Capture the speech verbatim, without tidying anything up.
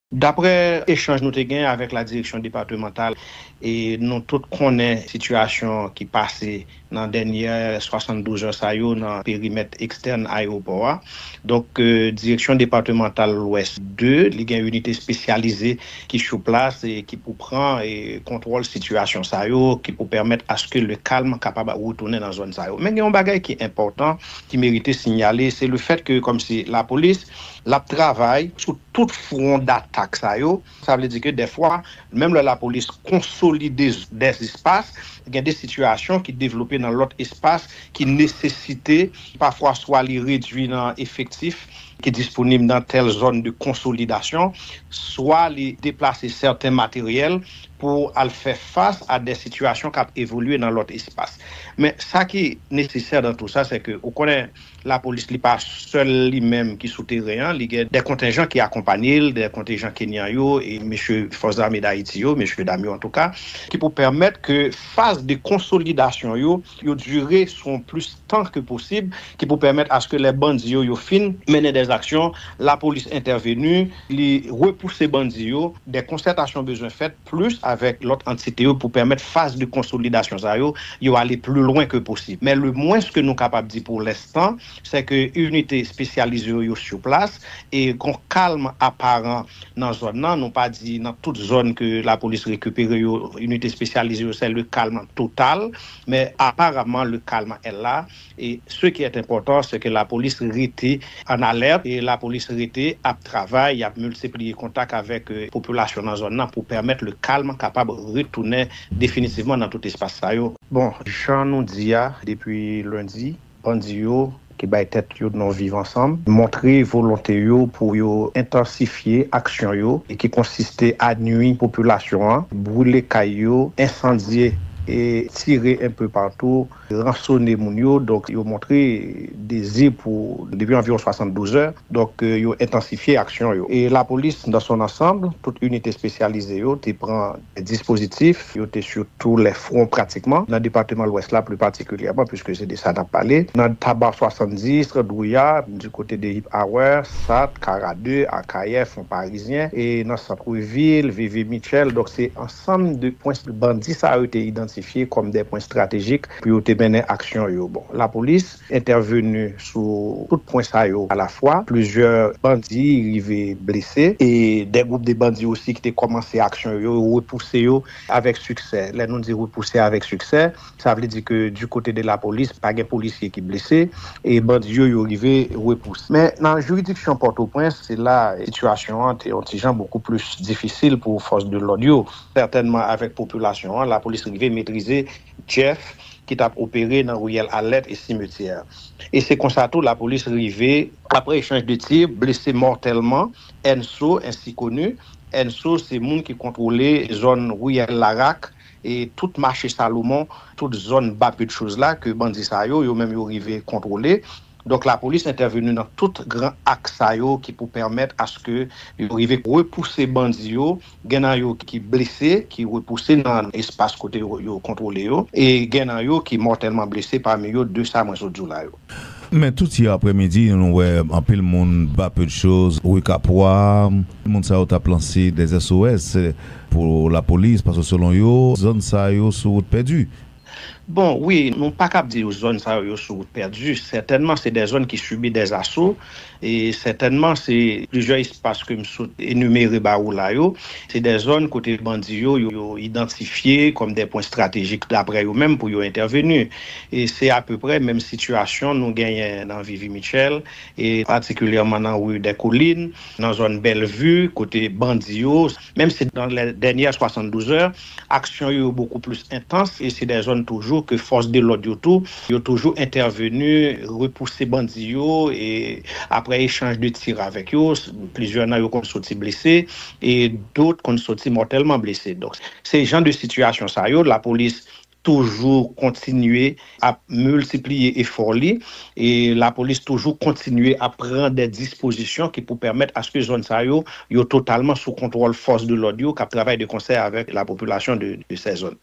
Daprè echanj nou te gen avèk la direksyon depatmantal, e nou tout konnen sitiyasyon ki pase nan dènyè swasanndouz è sa yo nan perimèt ekstèn ayewopò a. Donk, e, direksyon depatmantal Lwès de, li gen inite espesyalize ki sou plas e ki pou pran, e, kontwòl sitiyasyon sa yo, ki pou pèmèt aske le kalm kapab retounen nan zòn sa yo. Men gen yon bagay ki enpòtan, ki merite sinyale, se le fèt ke kòmsi lapolis, l ap travay sou tout fwon datak sa yo. Sa vle di ke dèfwa, menm lè lapolis konsolide dè espas, gen de sitiyasyon ki devlope nan lòt espas ki nesesite pafwa swa li redui nan efektif ki disponib nan tèl zòn de konsolidasyon, swa li deplase sèten materyèl pou al fè fas a de sitiyasyon k ap evolye nan lòt espas. Men sa ki nesesè nan tou sa, se ke ou konnen lapolis li pa sèl li menm ki sou teren an, li gen de kontenjan ki akonpanye l, de kontenjan kenyan yo, e mesye Fòs Zame Dayiti yo, mesye dam yo antouka, ki pou pèmèt ke faz de konsolidasyon yo, yo dire sou yon plis tan ke posib, ki pou pèmèt aske lè bandi yo, yo fin mennen de aksyon, lapolis entèveni, li repouse bandi yo, de konsètasyon bezwen fèt plis avèk lòt antite yo pou pèmèt faz de konsolidasyon sa yo, yo ale pli lwen ke posib. Men le mwens ke nou kapab di pou lenstan, se ke inite espesyalize yo, yo sou plas e gon kalm aparan nan zòn nan. Nou pa di nan tout zòn ke lapolis rekipere yo, inite espesyalize yo, se le kalm total, men aparaman le kalm est là. E ce qui est important, c'est que lapolis rete an alèt e lapolis rete ap travay, y ap miltipliye kontak avèk, e, popilasyon nan zòn nan pou pèmèt le kalm kapab retounen definitivman nan tout espas sa yo. Bon, jan nou di a, depi lendi, bandi yo ki bay tèt yo non Viv Ansanm, montre volonte yo pou yo entansifye aksyon yo e ki konsiste a nwi popilasyon an, brile kay yo, ensandye e tire enpe patou, ransone moun yo. Donk, yo montre dezi pou, depi anviwon swasanndouz è, donk, e, yo entansifye aksyon yo. E lapolis, dans son ensemble, tout inite espesyalize yo te pran dispozitif, yo te sou tou lè fwon pratikman, nan depatman Lwès la pli patikilyèman, piske se de sa n ap pale. Nan Taba swasanndis, Dwouya, di kote de Hip Hour, Sat, Kara de, Akayè, Fon Parizyen, e nan Santrevil, Veve Mitchell. Donk, se ansanm de pwen bandi sa yo te idantifye kòm de pwen estratejik pou yo te mennen aksyon yo. Bon, lapolis entèveni sou tout pwen sa yo alafwa. Plizyè bandi rive blese e de gwoup de bandi osi ki te kòmanse aksyon yo, yo repouse yo avèk siksè. Lè nou di repouse avèk siksè, sa vle di ke di kote de lapolis, pa gen polisye ki blese e bandi yo, yo rive repouse. Men nan jiridiksyon Pòtoprens, se la sitiyasyon an te yon ti jan bokou plis difisil pou fòs de lòd yo. Sètènman, avèk popilasyon an, lapolis rive metrize Jeff, ki t ap opere nan riyèl Alèt e Simetyè. E se konsa tou lapolis rive, apre echanj de tir, blese mòtèlman Enso, ensi koni. Enso se moun ki kontwole zòn riyèl Larak e tout mache Salomon, tout zòn Ba Pechòz la ke bandi sa yo, yo menm yo rive kontwole. Donk, lapolis entèveni nan tout gran aks sa yo ki pou pèmèt aske yo rive repouse bandi yo. Gen nan yo ki blese, ki repouse nan espas kote yo, yo kontwole yo, e gen nan yo ki mòtèlman blese, pami yo de sa mwen sot di w la yo. Men tou yè aprèmidi, nou wè anpil moun Ba Pechòz, ri Kapwa, moun sa yo t ap lanse de S O S pou lapolis, paske selon yo, zòn sa yo sou wout pèdi. Bon, wi, nou pa kab di yo zòn sa yo, yo sou wout pèdi. Sètènman, se de zòn ki sibi de aso. E sètènman, se plizyè espas ke m sot enimere ba ou la yo. Se de zòn kote bandi yo, yo, yo idantifye kòm de pwen estratejik, daprè yo menm, pou yo entèveni. E se apeprè menm sitiyasyon nou genyen nan Vivi Mitchell, e patikilyèman nan ri dè Kolin, nan zòn Bèlvi, kote bandi yo, menm si nan lè dènyè swasann douz è, aksyon yo bokou plis entans, e se de zòn toujou ke fòs de lòd yo tou, yo toujou entèveni, repouse bandi yo, e apre echanj de tir avèk yo, plizyè nan yo konn soti blese, e dòt konn soti mòtèlman blese. Donk, se jan de sitiyasyon sa yo, lapolis toujou kontinye ap miltipliye efò li, e lapolis toujou kontinye ap pran de dispozisyon ki pou pèmèt aske zòn sa yo, yo totalman sou kontwòl fòs de lòd yo k ap travay de konsè avèk lapopilasyon de, de sè zòn.